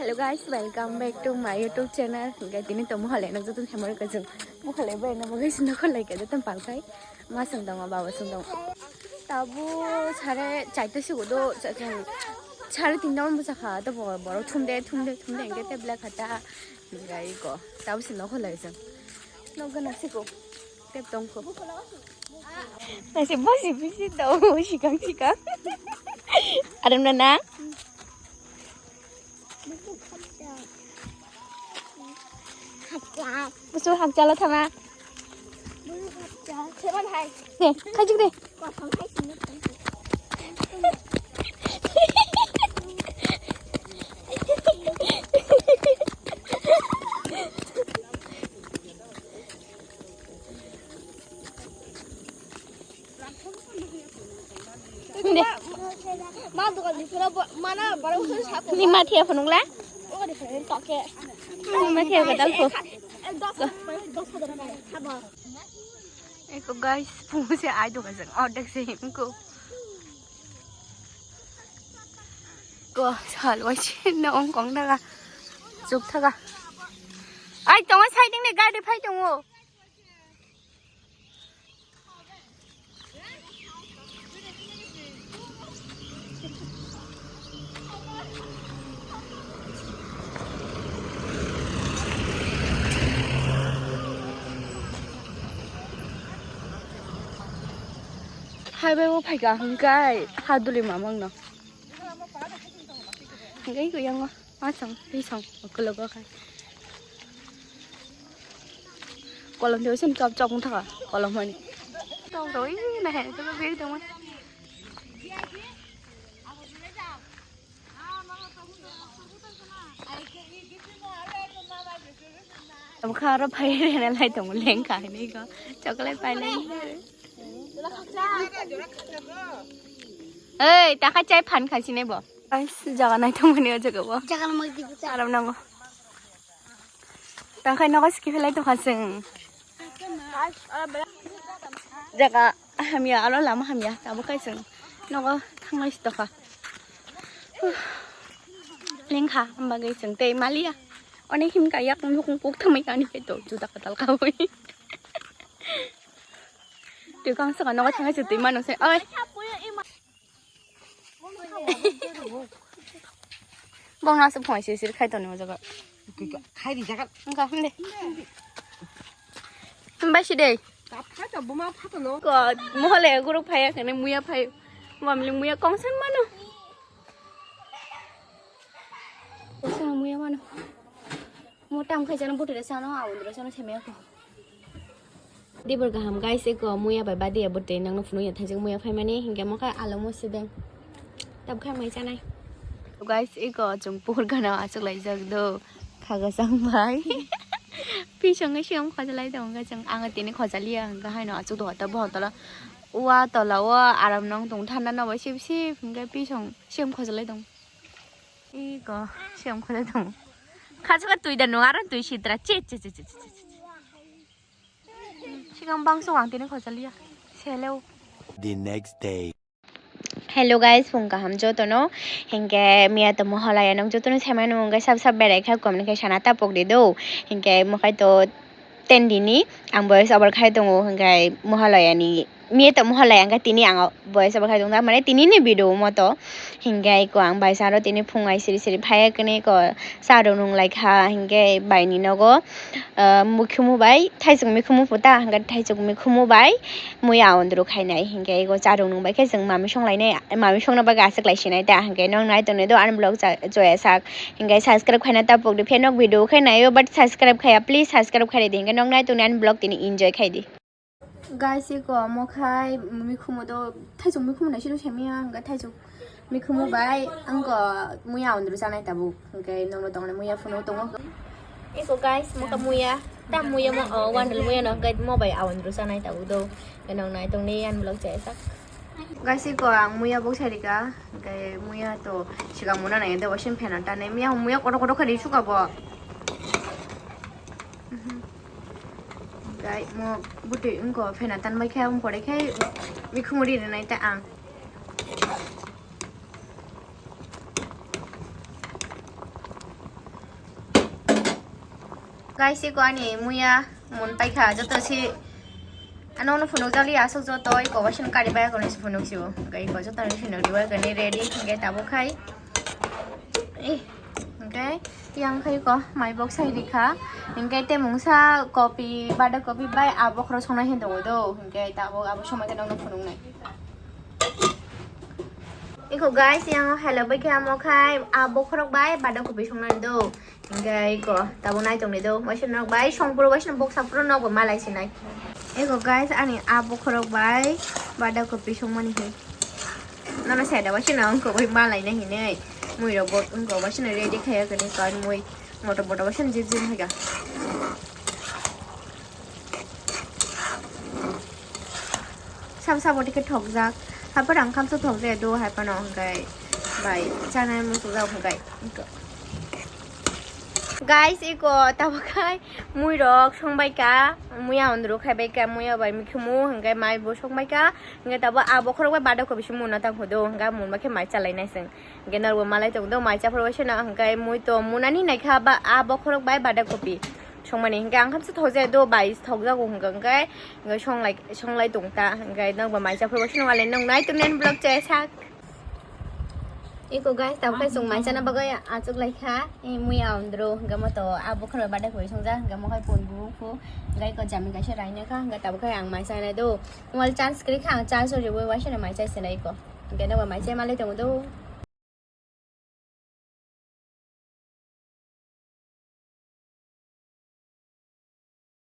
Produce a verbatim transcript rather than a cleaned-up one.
Hello guys, welcome back to my YouTube channel. Hingke tini to mohole no jotun hemor ko jung. Mohole bai no mogai sino ko lai ka jotun palkai. Ma sung dong, baba sung dong. Tabu sare chaita si godo, cha-, cha-, sare tinta on busa kha, to bo-, boro thumde, thumde, thumde, hingke te black khata. Hingke iko, tabu si no ko lai jung. No gana si ko. Tep tong ko. Nasi bosi bisi tong, sikang sikang. Aram na na. Busu hakjalo thama. Ne, khajuk de. Ni ma thia phunukla? Ni ma thia ka dal ko. Eko guys, phung se ai duka jang, ordek se himko. Ko sal wai se na ong kong daga. Chuk thaga. Ai tongo siding ni gari phai tongo. Highway o phaika hwnkhe ha duli mamang no. Hwnkhe yango. Asang, pisang, kologo khai. Kolom teo sen kap chok thaka, kolom hani. Tong roi na he, to be tong. Abo kha aro phai rena lai tong leng khai ni ko. Chocolate pai lai. Ei, ta kha chai phan khai sine bo. Guys, jaga nai tong mani o jaga bo. Jaga nang magi di cha. Aram nango. Ta khai nogo ski phelai tong kha sing. Jaga hamya, aro lama hamya, tamo kai sing. Nogo thanglai si tokha. Lengkha, hamba gai sing tei maliya. Onek him ka yak nukung kuk thamai kani peto, juta katal kawai. Twi kang saka nogo thangai se twi mano se. Oi. Bong na se phoi se sir khai toni o jaga. Khai di jaga. Engka hinde. Himbai si dei. Tap khai to buma phato no. Ko mohole guru phaya kene muya phai. Mamli muya kongsan mano. Kongsan muya mano. Mo tam khai jana butire sano, awundro sano semya ko. Dibor gaham guys, eko muya bai badi ya butire nangno phunukya thaijak muya phaimani, hinkhe mo kha alo mo sideng. Tab khai mai chanai. Guys, eko chwng puhur gana achuk laijak do. Khaga chang bai. Pisongo siyam khojalai tongo chwng. Ang tini khojaliya, hinkhe haino achuk do hotel, bo hotel o. Ua tola o aram nong tong thanda no bai sip sip, hinkhe pisong siyam khojalai tong. Eko siyam khojalai tong. Khachuka twi da nung aro twi sitra. Che, che, che. Sikang bangso ang tini khojaliya. Seleo. The next day. Hello guys, phung kaham jotono. Hinkhe miya to mohalaya nong jotono semano hinkhe sab sab berai kha komni khe sana tapok di do. Hinkhe mokhai to ten dini ang voice over khai tongo hinkhe mohalaya ni. Miya to mohalaya hinkhe tini ang voice over khai tongo mane tini ni video mo to. Hinkhe ko ang bai saro tini phung ai siri siri phai kene ko sa rok nung lai kha hinkhe bai ni nogo. Ah, mikhumu bai, thaisuk mikhumu puta, hwnkhe thaisuk mikhumu bai muya awandru khainai, hinkhe ego charwk nung bai khe chwng mami song lainai, mami songna bagwi aswk lai sinai ta, hinkhe nwng nai tongni do ani vlog cha-, choya sak, hinkhe subscribe khaina ta pokdi, phiya nok video khe naio, but subscribe khaiya, please subscribe khaidi, hinkhe nwng nai tongni ani vlog tini enjoy khaidi. Guys, eko omo khai mikhumu do, thaisuk mikhumu nai sino semiya, hwnkhe thaisuk mikhumu bai wngkha muya awandru chanai tabuk, hwnkhe nokno tongna muya phunuk tongo. Eko guys, mo kha muya, tam muya mo, o, wandru muya no, hwnkhe mo bai awandru chanai tabuk do, hwnkhe nokno nai tongni ani vlog chaya sak. Guys, eko ang muya bok sai rika, hwnkhe muya to sikang muna nai do, wasim phena tanai, miya muya kotor kotor khe ri suka bo. Gai mo butwi wngkha phena tanbai khe, aboni pore khe mikhumu ri rwnai ta ang. Guys, iko ani muya mun paikha joto si. Ano no phunuk jali asuk joto iko wasin kari bai kono si phunuk sibo. Gai iko joto ni phunuk diwa gani ready hingke tabuk khai. Eh, hingke yang khai ko mai bok sai rikha. Hingke te mungsa kopi bada kopi bai abo khoro songna hin tongo do. Hingke tabuk abo somai ke no phunuk nai. Iko guys, yang hello bai khe amo khai abo khorok bai bada kopi songna do. Hingke iko tabuk nai tongni do. Waisa nok bai songpuro waisa boksa puro nok bo malai sinai. Iko guys, ani abo khorok bai bada kopi songmani hi. Nono sai da waisa nok ko bai malai na hinai. Mui rok bo wngko waisa ready khaya kani kan mui moto moto waisa jil jil haiga. Sabo sabo tike thokjak. Haiphano ang khamsa thokjak do haiphano hwnkhe bai chanai muchukjak hwnkhe. Guys, iko tabuk khai mui rok songbai ka, muya ondro khai bai ka, muya bai mikhumu hwnkhe mai bo songbai ka, hwnkhe tabuk abo khorok bai bada kopi se muna tang hudu hwnkhe mun bakhe mai chalai nai sing. Hwnkhe norok bo malai tong do mai chaphuru bai seno hwnkhe mui to munani naikha ba abo khorok bai bada kopi. Songmani hwnkhe ang khamsa thokjak do bai thokjago hwnkhe hwnkhe songlai songlai tongta hwnkhe nokbo mai chaphuru bai seno wale nong nai to nen vlog chai sak. Iko guys, tabuk khai chwng mai chana bagwi achuk lai kha, eh, muya ondro hwnkhe moto abo khorok bada kopi songjak hwnkhe mokhai pon bubuk phu hwnkhe iko jami kaisa raina kha hwnkhe tabuk khai ang mai chanai do. Wal chance kwrwi kha ang chance o riwi waisa mai chai sinai iko. Hwnkhe nokbo mai chai malai tongo do.